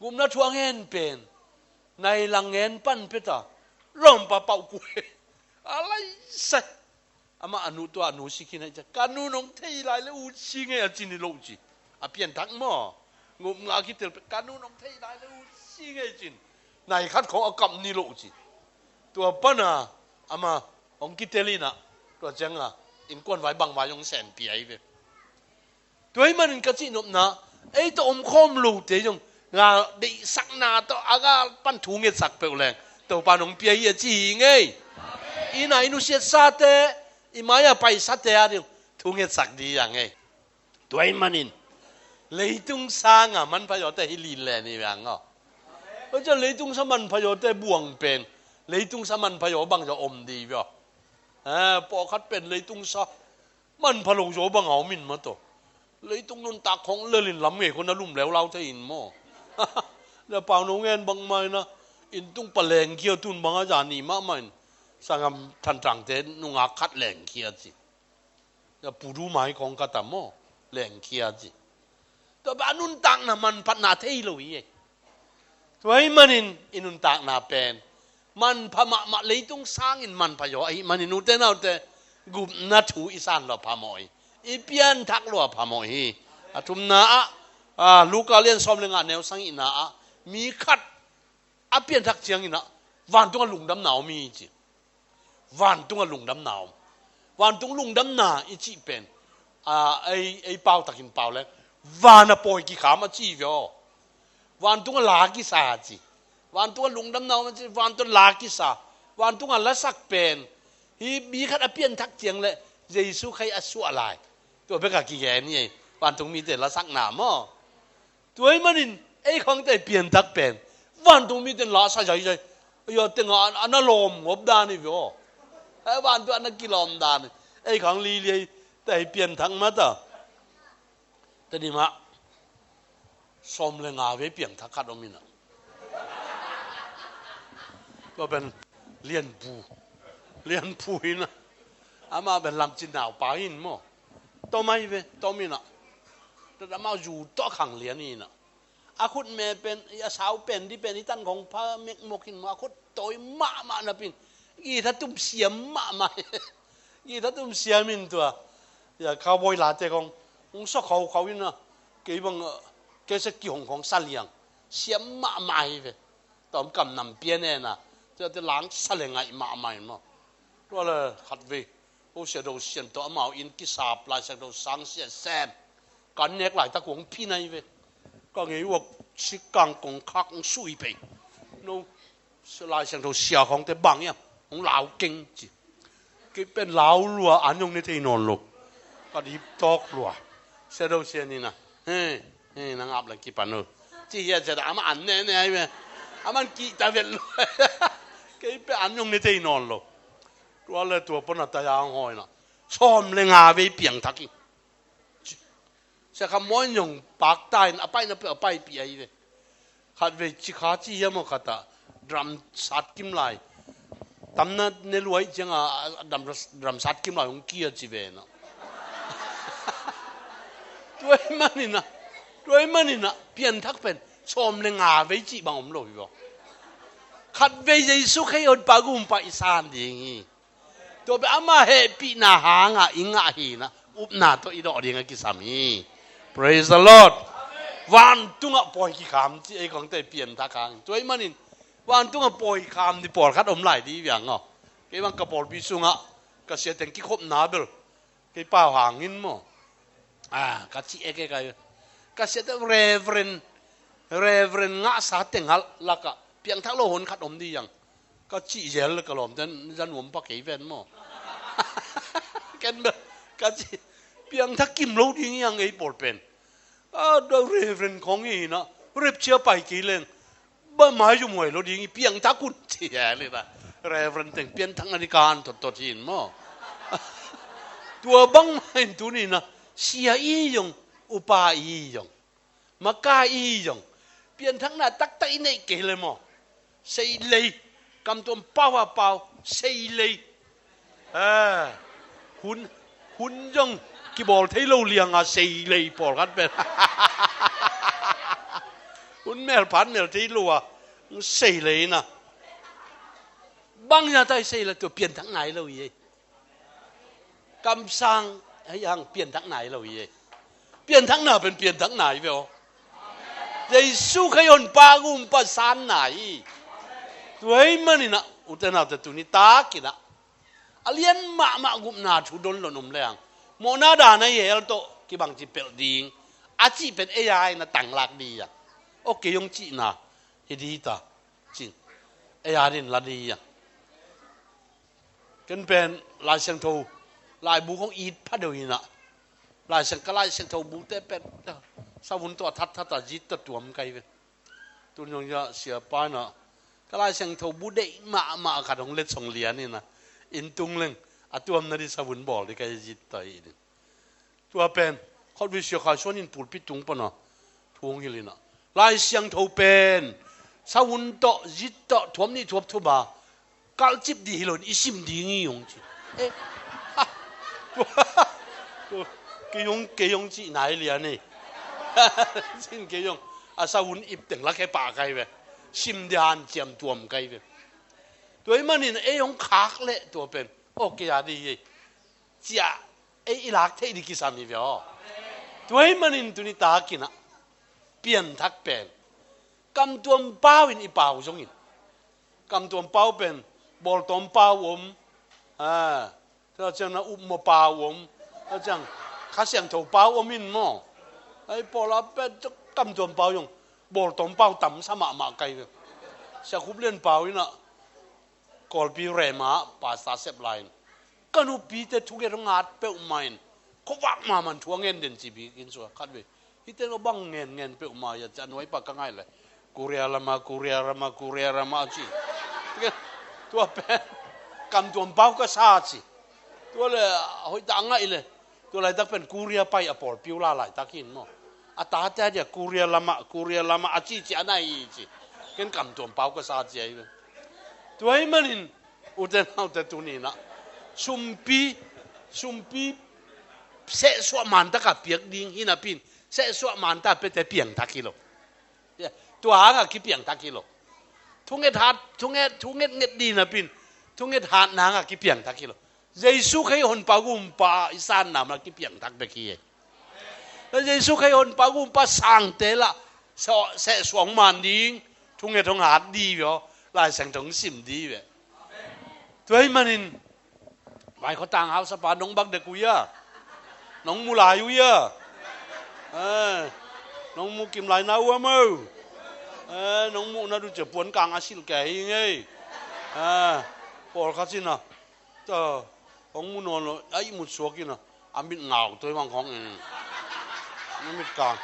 gupna thu a ngen pen nai lang ngen pan peta lawmpa pauh kue a lai sai. Amah a nu tua a nu sikin a i cia ka nu nong thei lai le ut si ngei a cin i loh ci. A pianthak maw ngupngah a kitel pe ka nu nong thei lai le ut si ngei cin. Nai khat khong a kap ni loh ci. Tua pana ama hong kitel ina tua cianga innkuan vai bang vai hong senpi ai ve. Tua hi manin ka cihnopna ei tawh omkhawm lote zong nga deihsakna tawh a gal pan thu ngetsak peuh leng Topa nong pia hi a ci hi ngei. Ina i nusiatsate i mai-a paisate a ding thu ngetsak di a ngei. Tua hi manin leitung sanga manpha zawte hi lin le ni vang aw. Tua cian leitung sa manpha zawte buang pen leitung sa manpha zaw bang zaw om di via. Pawlkhat pen leitung sa manpha lo zaw bang a om in mataw. Leitung nuntak khong lelin lam ngei khong na lum leulau thei in maw? Na pau no ngen bang mai na inntung pa lengkhia tun bang a zani mahmah in sangam thantangte nungak khat lengkhia ci. Na pudu mai khong khat a maw lengkhia ci. Tua bang a nuntakna manphatna thei lo hi ei. Tua hi manin i nuntakna pen manpha mahmah leitung sangin manpha zaw ahi manin ute naute gupna thu i san lo a phamawh hi. I pianthak lo a phamawh hi. A thumna ah, ah, Luka lian sawm le nga neu sang ihna ah mi khat a pianthak ciangin ah vantung a lungdamna om hi ci. Vantung a lungdamna om. Vantung lungdamna i cih pen a, ei, ei pau takin pau leng, van a pawi kikham a ci ve aw. Vantung a la kisa a ci. Vantung a lungdamna om a ci, vantung a la kisa. Vantung a lasak pen, hih mi khat a pianthak ciang leh Jesu Khrih a suah lai. Tua bek a kigen hi ei. Vantung mite lasakna maw. Tua ahih manin ei khangte pianthak pen vantung mite in lasa zaizai. Ei a tengah a na lawm ngop dan hi ve aw. Ei vantung a na kilawm dan hi. Ei khang lili ei te hi pianthak mata. Tedim ah sawm le nga vei piangthak khat om in ah. Tua pen Lianpu. Lianpu in ah. Amah pen Lamcin naupa in maw. Tom ahi ve, tom in ah. Tua amah zu tawh khang lian in ah. A khut me pen, a sau pen, di pen, i tan khong pha mekmok in maw, a khut tawi mahmah napi in. Guitar tum siam mahmah. Guitar tum siam in tua. Ya, cowboy late khong, hong sa khaukhau in ah. Kei bang, ah, kei sa kihong khong sa liang. Siam mahmah hi ve. Tom kam nam pian en ah. Tua te lang sa le ngaih mahmah in maw. Tua le khat ve. Ko Sia Do Sian tawh amau inn kisap, Lai Siangtho sang sia sem. Kan nek laitak hong phin ahi ve. Ka ngei uak sik kang kong khak hong sui pei. No, Lai Siangtho sia khawngte bang hiam? Hong lau keng ci. Kei pen lau lua an hong ne thei nawn lo. Ka dip tawk lua. Sia Do Sian in ah. He, he, nang ap la kipan lo. Ci hiat sia ta ama an ne ne ahi ve. Aman kihta vet lo. Kei pen an hong ne thei nawn lo. Tua le tua pon a taya hong hawi na. Sawm le nga vei piangthak hi. Sia Kham Mawi in zong pakta in a paina peuh a paipih ahi ve. Khat vei Cikha ci hiam aw khat ah drum sat kim lai. Tamna ne luai ciang a, a drum, drum sat kim lai hong kia ci ve na. Tua ahih manin ah, tua ahih manin ah, pianthak pen sawm le nga vei cih bang om lo hi vaw. Khat vei Jesu Khrih hon pa gumpa i san ding hi. Tua pen ama hehpihna hangah i ngah hi na, upna tawh i dawh ding a kisam hi. Praise the Lord. Vantungah pawi kikham ci ei kongte pianthak hang. Tua ahih manin vantungah pawi kham di pawlkhat om lai di viang aw. Kei bang ka pawlpi sungah ka sia teng kikhopna bel kei pau hangin maw. Ah, ka cih ek ek ai. Ka sia teng Reverend, Reverend ngahsa teng hal lakah piangthak lo hon khat om di yang. Ka cih zel ka lawmte in za nuam pah kei ven maw. Ken bel ka cih piangthak kim lo ding hi hang ei pawl pen. A, da Reverend khong hi na, rapture pai kei leng, ba mai zum huai lo ding hi, piangthak un ci hi le na. Reverend teng pianthakna ding kan thotthot hi in maw. Tua bangmah in tuni na, sia i zong, upa i zong, maka i zong, pianthakna taktak i neih kei le maw. Seilei, kamtuam pau a pau, seilei. Eh, hun, hun zong kibawl thei lo lianga seilei pawlkhat pen. Hun mel phat mel thei lo a, seilei na. Bang ya tai seilei tua pianthak nai lo i ei. Kamsang hei hang pianthak nai lo hi ei. Pianthakna pen pianthak nai ve aw. Jesu Khrih hon pa gumpa san nai hi. Tua ahih manin ah, ute naute tuni takin ah, a lian mahmah gupna thu don lo om leng, mawhna dan a i hel tawh kibang ci pelh ding a cih pen ei a in a tanglak di a. Aw kei hong cihna hi di ta cin. Ei a din la di a. Ken pen Lai Siangtho laibu kong it pha deuh hi na. Lai Siang, ka Lai Siangtho bute pen savun tawh a thatthat a zit tawh tuam kai ve. Tun zong ya sia pa na ka Lai Siangtho bu deih mahmah khat hong let song lian hi na. Inn tung leng a tuamna di savun bawl di kai zit tawh hi ding. Tua pen khawtvei sia khai suan in pulpit tung pana thu hong hilh in ah, Lai Siangtho pen savun tawh zit tawh thuam nih thuap thuba kalcip dih hi lo in i sim ding hi hong ci. Eh, ha, tua, tua, kei hong, kei hong cih nai lian hi. Cin kei hong a savun ip teng la khe pah kai ve. Sim dih hanciam tuam kai ve. Tua ahih manin ei hong khak leh tua pen aw kei a di hi. Ciah ei i lak theih ding kisam hi ve aw. Tua ahih manin tuni takin ah pianthak pen kamtuam pau in i pau zongin, kamtuam pau pen bawltawm pau om, a, tua ciang na upmaw pau om, tua ciang Kha Siangtho pau om in maw. Ei pawl a pet kamtuam pau zong bawltawm pau tamsa mahmah kai ve. Sia Khup Lian pau in ah Kawlpi Rema pastor sep lai in, ka nupite thunget hong at peuhmah in, khuavak mahmah in thu a ngen den ci bik in sua khat ve. Hihte lo bang ngen ngen peuhmah hi a, ci a nuai pa ka ngai le, Korea lama, Korea lama, Korea lama ci. Tua pen kamtuam pau ka sa ci. Tua le hoih ta ngaih le, tua laitak pen Korea pai a pawlpi uh la laitak hi in maw. A tate a dia Korea lama, Korea lama a ci ci a nai hi ci. Ken kamtuam pau ka sa ci ahi ve. Tua ahih manin ute naute tuni in ah sumpi, sumpi sehsuah mantaka piak ding hi napi in, sehsuah manta piate piangthak hi lo. Tua hanga kipiangthak hi lo. Thunget hat, thunget, thunget nget ding napi in, thunget hat nanga kipiangthak hi lo. Jesu Khrih honpa gumpa i sanna mah kipiangthak bek hi. Jesu Khrih honpa gumpa sangte lah sehsuah hong man ding, thunget hong hat ding ve aw, Lai Siangtho hong sim ding ve. Tua ahih manin vaikhua tang hausapa nong bak dek uh ia, nong mu lai uh ia, nong mu kim lai na uh a mo. Nong muh na duh cia puan kang a silh kei hi ngei. Pawlkhat cina ta hong mu nawn lo a ihmut suak ina a mit ngau toi bang khawng in a mit kang.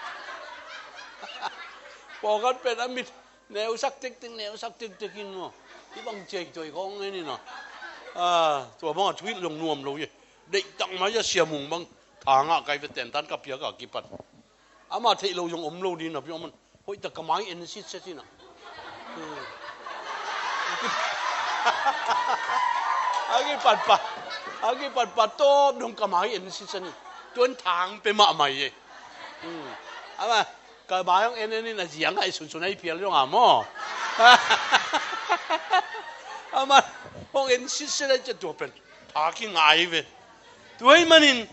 Pawlkhat pen a mit neusak tiktik neusak tiktik in maw. Hi bang ciai toi khawng in ina. Tua bang a thuih long nuam lo hi. Deihtak mai a siamung bang thangah kai ve tentan ka piak a kipat. Ama theih lo zong om lo ding napi om an. Hoih ta ka mai en sitset ina. A kipatpat a kipatpat tawp dong ka mai en sitset in. Tuan thang pe mahmah hi. Ama ka mai hong en en in a ziang a i sunsun a i phial dong a maw. Ama hong en sitset a i cia tua pen tha kingai ve. Tua ahih manin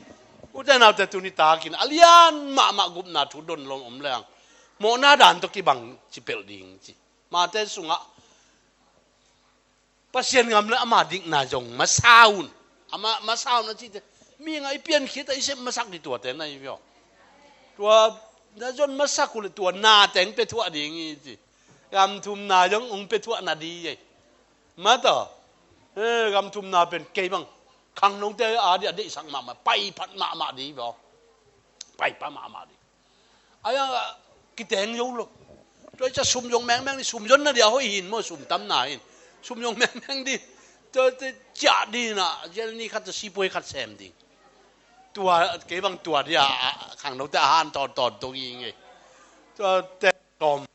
ute naute tuni takin a lian mahmah gupna thu don lom om leng mawhna dan tawh kibang ci pelh ding ci. Mate sungah Pasian gam le ama dikna zong masa un. Ama masa un a cite mi nga i piankhit a i sep masak di tuate na i vio. Tua na zon masak uh le tua na teng pe thuah ding i ci. Gam thumna zong ung pe thuah na di ei. Mata gam thumna pen kei bang khangnote a di a deihsak mahmah paiphat mahmah di vio. Paiphat mahmah di. Ai a kiteng zo lo. Tua i ca sum zong mengmeng di, sum zonna di a hoih hin maw, sum tamna hin. Sum zong mengmeng di. Tua ciah di na, zel ni khat tua sipuai khat sem ding. Tua kei bang tua di a khangnote a han tawntawn tung hi ngei. Tua teng om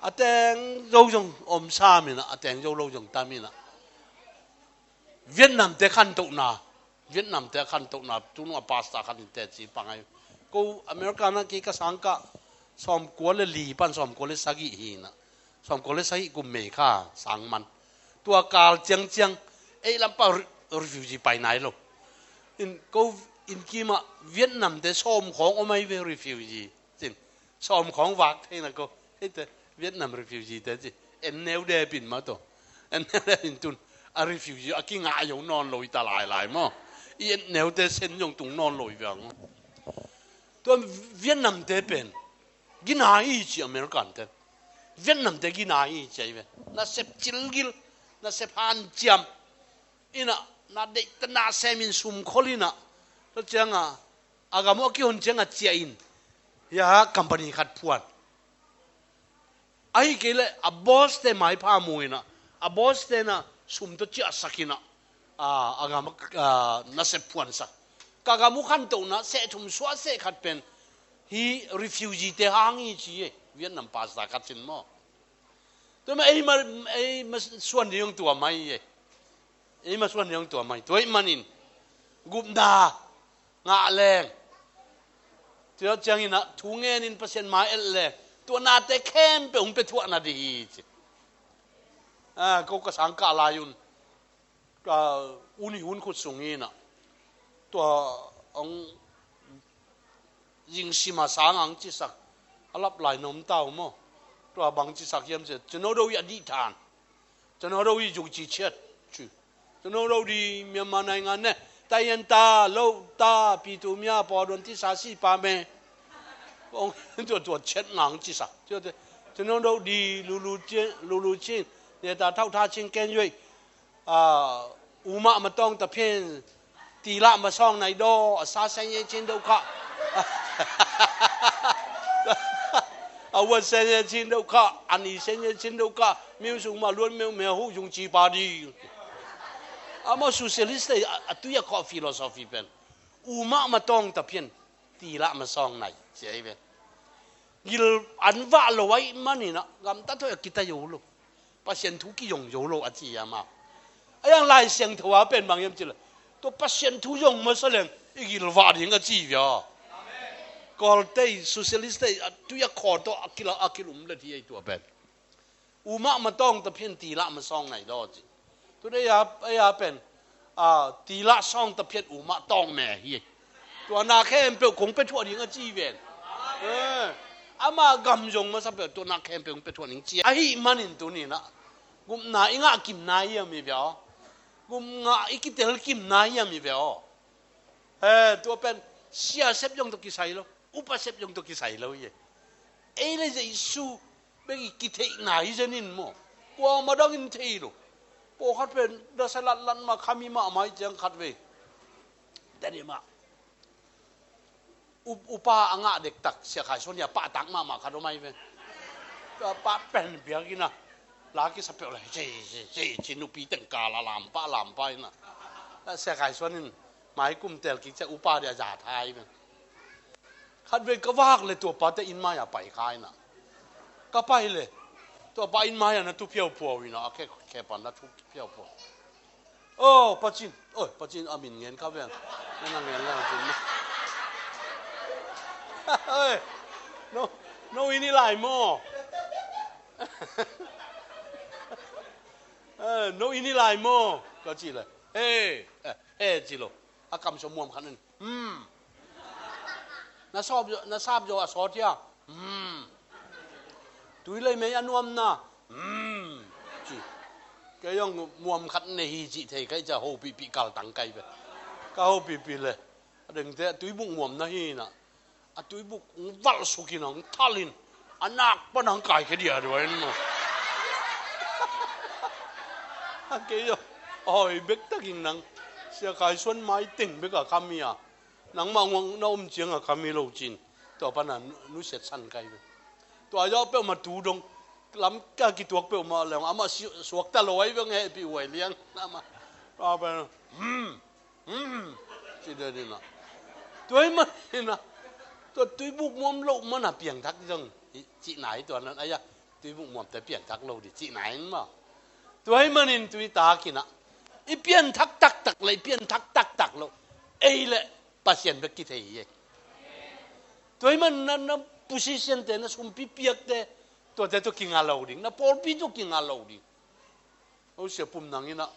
a teng zo zong om sam ina, a teng zo lo zong tam ina. Vietnam te khantohna, Vietnam te khantohna tunu a pastor khat in teci pangai. Ko America na kei ka sangkah sawmkua le li pan sawmkua le sagih hi na. Sawmkua le sagih kum May kha sang man. Tua kal ciangciang ei lampa refugee pai nai lo. In ko in kima Vietnam te sawm khawng om ai ve refugee. Cin sawm khawng vak thei na ko. Hei te Vietnam refugee te ci. En neu de pin ma to. En neu de pin tun a refugee a kingah zong nawn lo i ta lailai maw. I en neu te sen zong tung nawn lo i viang maw. Tua Vietnam te pen gina i ci American te. Vietnam te gina i ci ai ve. Na sep cilgil, na sep hanciam. Ina na deihta na semin sum khol ina. Tua cianga a gam uh a kihon cianga ciah in. Hia company khat phuan. Ahi kei le a boss te maipha mu ina a boss te na sum tawh ciahsak ina a gam a nasep phuansak. Ka gam uh khantohna seh thum suah seh khat pen hi refugee te hang hi ci e. Vietnam pastor khat cin maw. Tua ma ei ma ei ma suan ding tua mai e. Ei ma suan ding tua mai tua i manin gupna ngah leng. Tua ciangin ah thu ngenin Pasian mai el leng tua nate khempeuh hong pe thuahna ding hi ci. Ko ka sang kah lai un uni hun khut sung hi na tua hong zingsima sang ang cisak a lap lai na om tau maw. Tua bang cisak hiam cia cino do i a dih than. Cano do i zung ci ciat ci. Cano do di Myanmar naingan ne Tayan ta, lo ta, pitumia, pawduan tisa si pa me. Ong tua tua chet ngang cisa. Tua te, tua nong do di, lulu chin, lulu chin. Ne ta thau tha chin ken yoi. A, umah matawng ta phin, tila masawng nai do, a sa sen ye chin do kha. A wan sen ye chin do kha, a ni sen ye chin do kha. Miu sung ma luan miu me hu yung ci pa di. Ama socialist te, a, a tui a khaw philosophy pen. Umah matawng ta phin, tila masawng nai. Sia hi pen. Gil an vah lo ai manin a, gamtat hoih a kita yo lo. Pasian thu kizong zo lo a ci a ma. A yang Lai Siangtho a pen bang hiam ci le. Tua Pasian thu zong masa leng, i gil vah ding a ci via. Kawlte, socialist te, a tui a khaw tawh a kila, a kilum le thi ei tua pen. Umah matawng ta phin tila masawng nai daw ci. Tua dei a, ei a pen, a, tila sawng ta phin umah tawng me hi. Tua na khempeuh kong pe thuah ding a ci ven. Eh, ama gam zong masa peuh tua na khempeuh kong pe thuah ding ci. Ahi manin tuni na. Gupna i ngah kimna hiam i ve aw. Gupna i kitel kimna hiam i ve aw. Eh, tua pen sia sep zong tua kisai lo. Upa sep zong tua kisai lo hi. Ei le Jesu bek i kitheihna hi zen in maw. Kua madang in thei lo. Pawlkhat pen dasa latlat ma khami mahmah i ciang khat vei. Tadi mah. Up-, upa a ngah dektak sia khai suan ia pahtak mahmah khat om ai ve. Tua pah pen biak ina. La kisa peuh le. Ci, ci, ci, ci nupi teng ka la lampa, lampa ina. Sia khai suan in mai kum tel kik cia upa dia za thai ve. Khat vei ka vak le tua pa te inn mai a pai khai na. Ka pai le. Tua pa inn mai a na tu phiau phuau ina. A khe, khe pan na tu phiau phuau. Oh, Pacin. Oh, Pacin a min ngen ka ven. Na na ngen la Pacin. Oi. No, no ini lai mo. Eh, no ini lai mo. Ka ci le. Eh, eh, eh, ci lo. A kam so muam khan. Hmm. Na sap zo, na sap zo a sawt hia? Hmm. Tui lei mei a nuam na? Hmm. Ci. Kei zong muam khat nei hi cih thei kai ca ho pihpih kal tang kai ve. Ka ho pihpih le. A dengte a tuibuk muam na hi na. A tuibuk hong valh sukin hong thalin. A nak pan hong kai khe dia duai in maw. A kei zong. Hoi bek takin nang. Sia kai suan mai teng bek a kam hi a. Nangmah nguang na om cianga ka mi lo cin. Tua pana nu-, nusiat san kai ve. Tua yau peuhmah tu dong. Lam ka kituak peuhmah leng. Amah si-, suakta lo ai ve nge pi uai liang. Amah. Tua pana. Hmm. Hmm. Ci de ni na. Tua hi man hi na. Tua tuibuk muam lo mana piangthak zong. Ci nai tua nan. Aya. Tuibuk muamte piangthak lo di cihna in maw. Tua hi manin tuni takinah i pianthak taktak le i pianthak taktak lo ei le Pasian bek kithei hi ei. Tua hi man na, na position te, na sumpi piakte, tuate tua kinga lo ding, na pawlpi tua kinga lo ding. Hosia pum nanginah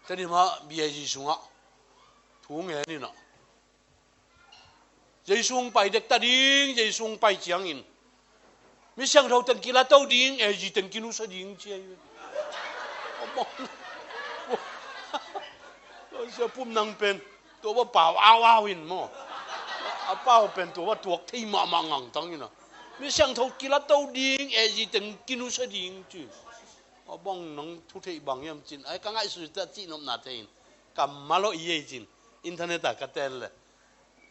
tadimah biazi sungah thu ngeninah Jesu hong pai dekta ding, Jesu hong pai ciangin mi siangtho teng kilato ding, A G teng kinusia ding ci ahi ve. Sia pum nang pen tua va pau au au in maw. A pau pen tua va tuak thei mahmah ngangtang ina. Mi siangtho kilato ding, A G teng kinusia ding ci. A bang nang thu thei bang hiam cin. Ai ka ngaihsut ta cihnopna thei in. Kammal aw i ei cin. Internet ah ka tel le.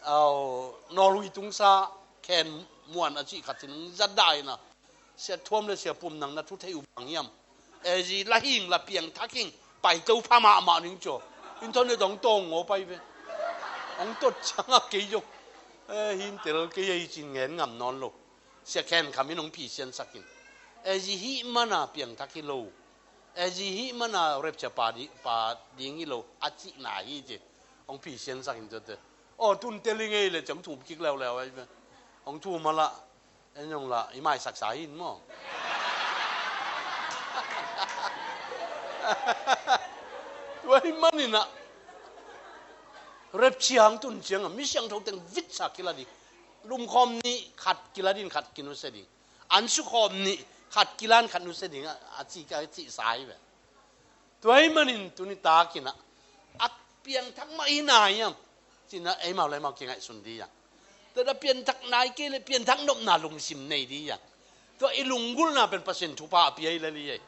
Aw, Norway tungsa khen muan a cih khat cin hong zat dah ina. Sia Thuam le Sia Pum nang na thu thei uh bang hiam. A G la hing la piangthak hing paito pha mahmah ning cio. Internet hong tawng ngaw pai ve. Hong tot ciangah kei zong. Eh, hin tel kei ei cin ngen ngam nawn lo. Sia khen kham in hong phisiansak in. A G hih mana piangthak hi lo. A G hih mana rapture pa di-, pa ding hi lo. A cihna hi ci. Hong phisiansak in tuate. Aw, tun tel i ngei le ciang thum kik leuleu ahi ve. Hong thum a lah. En zong lah i maisaksa hi in maw. Tua hi maninah rapture hang tun ciangah mi siangtho teng vitsa kila ding. Lumkhawm nih khat kila ding khat kinusia ding. An sukhawm nih khat kila in khat nusia ding a, a cih, a cihsa hi ve. Tua hi manin tuni takinah a Piangthak mah i na hiam? Cih na eimau le eimau kingaihsun dih hiam? Tua da piangthak nai kei le piangthak nopna lungsim nei dih hiam? Tua i lunggulhna pen Pasian thupha a pia hi lel hi ei.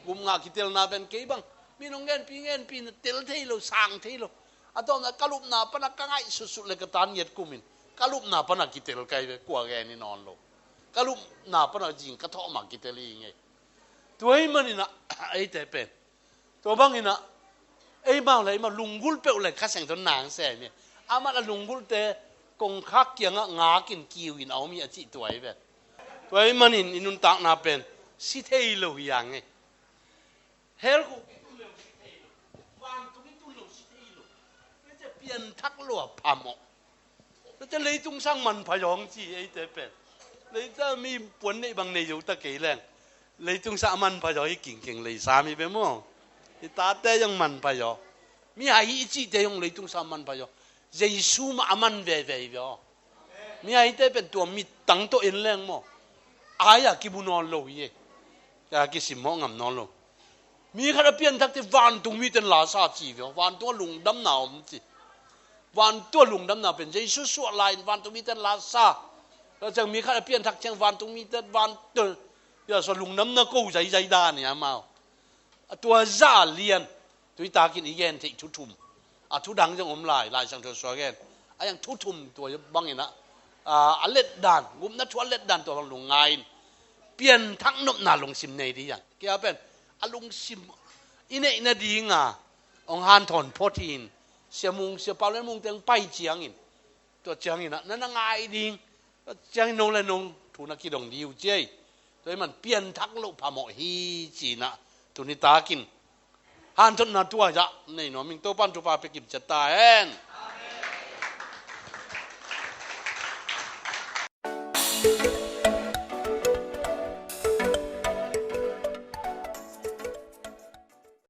Gupngah kitelna pen kei bang mi nong genpi genpi na tel thei lo, sang thei lo. A tawpna ka lupna pana ka ngaihsutsut le ka tan ngiat kumin ka lupna pana kitel kai ve, kua gen hi nawn lo. Ka lupna pana zing ka thawh mah kitel hi ngei. Tua hi maninah eite pen tua banginah eimau le eimau lunggulh peuh le Kha Siangtho nang sem hi. Aman a lunggulhte kongkhak kiangah ngakin kiu in a om hi a cih tua hi ve. Tua hi manin i nuntakna pen si thei lo hi a ngei. Hell khuk i tun lo si thei lo. Vantung i tun lo si thei lo. Pianthak lo a phamawh. Tua teh leitung sang manpha zawng ci eite pen. Leitung mi puan neih bang nei zo ta kei leng leitung sang a manpha zaw hi kingkeng leisa mi pe maw? I tate zong manpha zaw. Mihai hi i cihte zong leitung sang manpha zaw. Jesu mah a man veve hi ve aw. Mihaite pen tua mittang tawh en leng maw? Ai-a kibu nawn lo hi e. Kei a kisim mawh ngam nawn lo. Mi khat a pianthak teh vantung miten lasa ci ve aw. Vantung a lungdamna om ci. Vantung a lungdamna pen Jesu suah lai-in vantung miten lasa. Tua ciang mi khat a pianthak ciang vantung miten vantung, ya, so lungdamna ko zaizai dan hi amau. A tua za lian tuitakin i gen theih thu thum. A thu dang zong om lai, Lai Siangtho sua gen. A yang thu thum tua banginah a letdan, gupna thu a letdan tua bang lungngai-in pianthak nopna lungsim nei dih hiam? Kei a pen a lungsim i neih nadinga hong hanthawn phot hi-in Sia Mung, Sia Pau Lian Mung teng pai ciangin tua cianginah na na ngai ding. Tua ciangin nong le nong thu na kidong dih uh ci ei. Tua hi man pianthak loh phamawh hi cinah tuni takin hanthotna tua zah nei nuam ing. Topan thupha pia kim ciat ta hen.